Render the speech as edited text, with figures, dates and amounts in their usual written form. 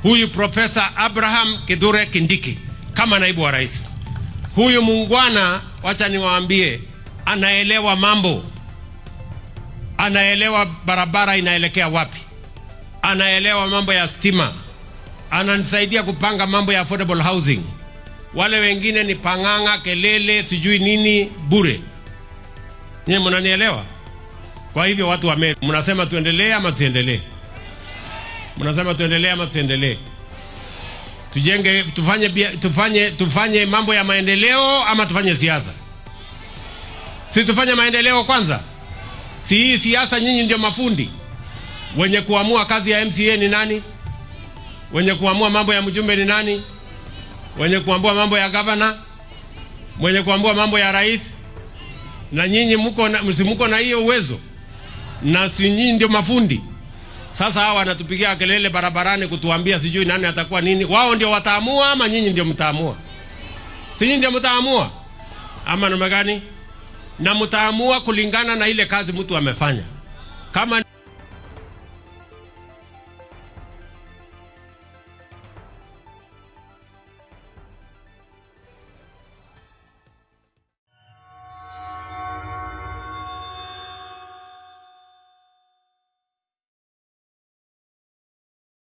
Huyu Profesa Abraham Kithure Kindiki kama naibu wa rais. Huyu muungwana, wacha niwaambie, anaelewa mambo, anaelewa barabara inaelekea wapi, anaelewa mambo ya stima, ananisaidia kupanga mambo ya affordable housing. Wale wengine ni pang'ang'a, kelele, sijui nini, bure. Nyie mnanielewa? Kwa hivyo watu wa Meru, mnasema tuendelee ama tuendelee? Mnasema tuendelee ama tuendelee? Tujenge, tufanye, tufanye mambo ya maendeleo ama tufanye siasa? Si tufanye maendeleo kwanza? Si hii siasa, nyinyi ndio mafundi wenye kuamua kazi ya MCA ni nani, wenye kuamua mambo ya mjumbe ni nani, wenye kuamua mambo ya gavana, mwenye kuamua mambo ya rais. Na nyinyi mko na, si mko na hiyo uwezo? Na si nyinyi ndio mafundi? Sasa hawa wanatupigia kelele barabarani kutuambia sijui nani atakuwa nini. Wao ndio wataamua ama nyinyi ndio mtaamua? Si nyinyi ndio mtaamua ama namna gani? Na mtaamua kulingana na ile kazi mtu amefanya. Kama